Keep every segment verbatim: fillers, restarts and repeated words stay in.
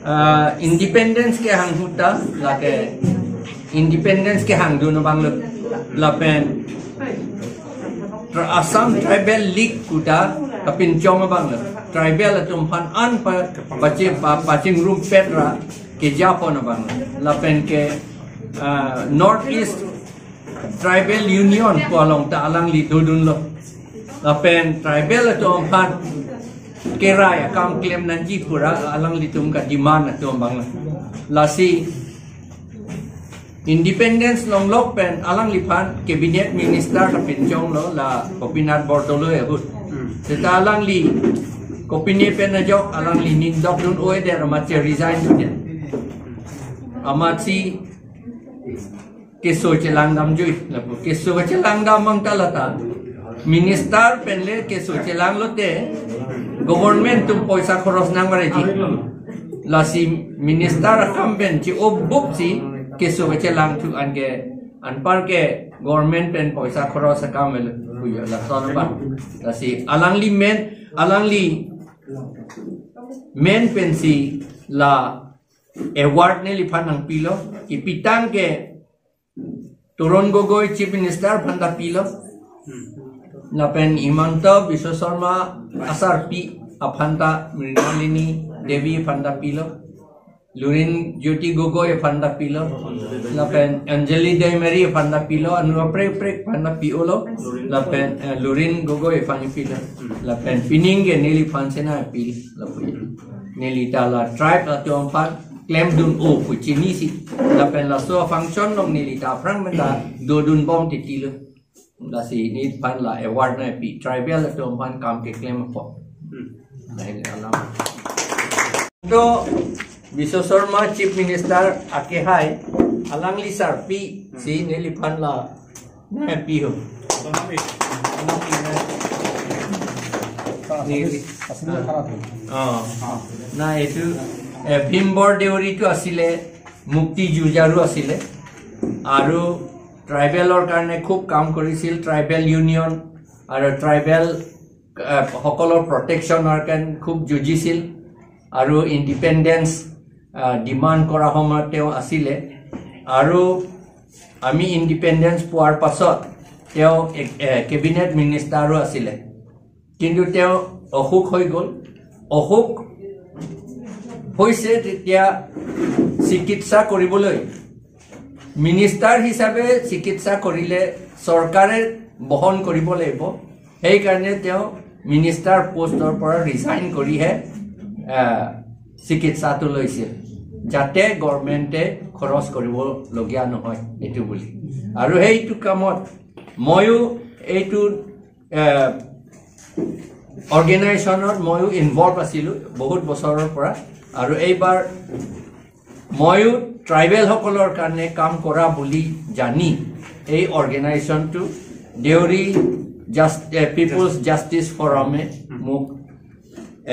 Ah, independence kehang ahut ta, lake independence kehangdun abang lo. Lapen Tra-, Assam Tribal League pu ta kapinchong abang lo. Tribal atum aphan an pa, pachi-, pa, pachingrumpet ra kejapon abang lo. Lapen ke, ah, North East Tribal Union pu along ta alangli dodunlo. Lapen tribal atum aphan kerai akam klem nangji pu ra alanglitum kademand atum abang lo. Lasi independence longlok pen alangliphan cabinet minister kapinchonglo la Gopinath Bordoloi ahut. Seta alangli kopine pen ajok alangli ningdokdun oi der amat che resign dunde. Amatsi keso chelangdam jui, lapu keso chelangdam mang ta lata. Minister pen le keso chelanglote government atum poisa khoros nangvareji. Lasi minister akam pen chi-obup si keso chelangthu anke anpar ke government pen poisa khoros akam el puyo lason ba. Lasi alangli men, alangli men pensi la award neliphan nangpilo, kepitang ke Tarun Gogoi Chief Minister aphan ta pilo. Lapen Himanta Biswa Sarma asarpi aphan ta, Mrinalini Devi aphan ta pilo. Lurin Jyoti Gogoi aphan ta pilo. Lapen Anjali Deimary aphan ta pilo. Anu aprek aprek aphan ta pi-olo. Lapen, eh, Lurin Gogoi aphan pilo. Lapen pining ke neliphan sena pil. Lapen neli ta la tribe atum aphan klemdun o pu chinisi. Lapen laso function along neli ta aphrang pen ta dodunbom titi lo. Lasi neliphan la award nangpi, tribal atum aphan kam keklem apot. Hmm. Lahai alam. To Biswa Sarma Chief Minister akehai alangli sarpi si neliphan la nangpi ho. Neli. Asli, asli kharat hai. Oh. Na etu, eh, Bhimbor Deuri tu asile, Mukti Jujaru asile. Aru tribal-ৰ কাৰণে খুব কাম কৰিছিল, tribal union আৰু tribal, আহ, সকলৰ protection-ৰ কাৰণে খুব যুঁজিছিল আৰু independence, আহ, demand কৰা সময়ত তেওঁ আছিলে। আৰু আমি independence পোৱাৰ পাছত তেওঁ এক, এ, cabinet minister-ও আছিলে। কিন্তু তেওঁ অসুখ হৈ গ'ল। অসুখ হৈছে তেতিয়া চিকিৎসা কৰিবলৈ minister হিচাপে চিকিৎসা কৰিলে চৰকাৰে বহন কৰিব লাগিব। সেইকাৰণে তেওঁ minister post-ৰ পৰা resign কৰিহে, আহ, চিকিৎসাটো লৈছিল, যাতে government-এ খৰচ কৰিবলগীয়া নহয় এইটো বুলি। আৰু সেইটো কামত ময়ো এইটো, আহ, organization-ত ময়ো involve আছিলোঁ বহুত বছৰৰ পৰা। আৰু এইবাৰ ময়ো tribal-সকলৰ কাৰণে কাম কৰা বুলি জানি এই organization-টো দেউৰী জাষ্ট-, এ, People's Justice Forum-এ মোক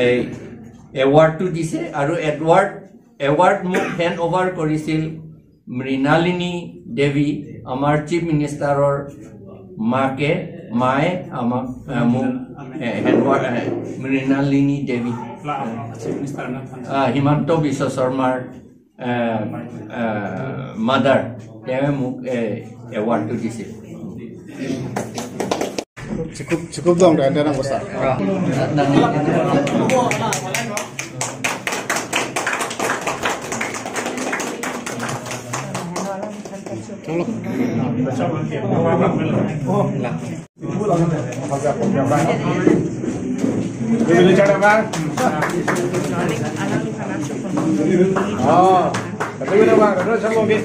এই award-টো দিছে। আৰু award, award মোক hand over কৰিছিল মৃণালিনী দেৱী, আমাৰ Chief Minister-ৰ মাকে, মায়ে আমাক, আহ, মোক, এ, hand over, এ, মৃণালিনী দেৱী, আহ, হিমন্ত বিশ্ব শৰ্মাৰ, আহ, আহ, mother, তেওঁ মোক, এ, award-টো দিছিল। Cukup, cukup dong, dah, dah nang besar. Oh, tapi udah, Bang, terus sama, Bang.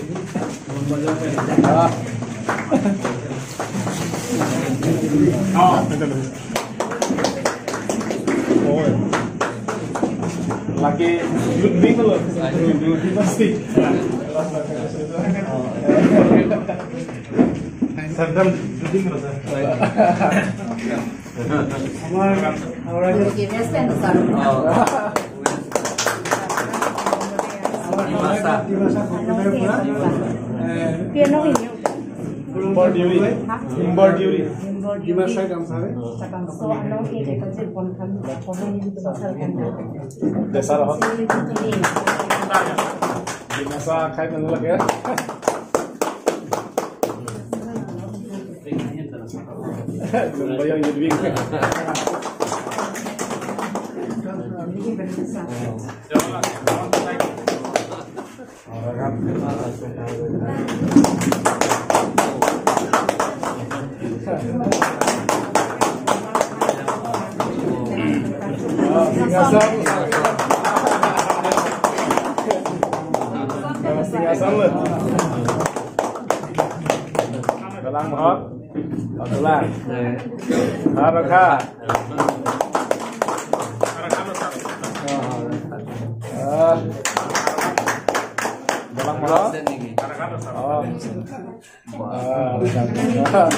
Ah. Oh, betul, betul. Oh. Lagi youth wing tuh, loh. Pasti. Serdam youth wing, loh, sir. Hamarar, hamarar jo Dimasa. Dimasa ko, eh, Member Deuri. Member Deuri. Member Deuri. Dimasa Gamsare. Sakang so ano ke ke kajir pon khan, pon khan, pon khan. Desa rohot. Dimasa khai kan lagi ya. Bayang Yudwig. Galang Mahot. Abdullah. Harakha. Ah. Galang Mahot. Oh. Ah.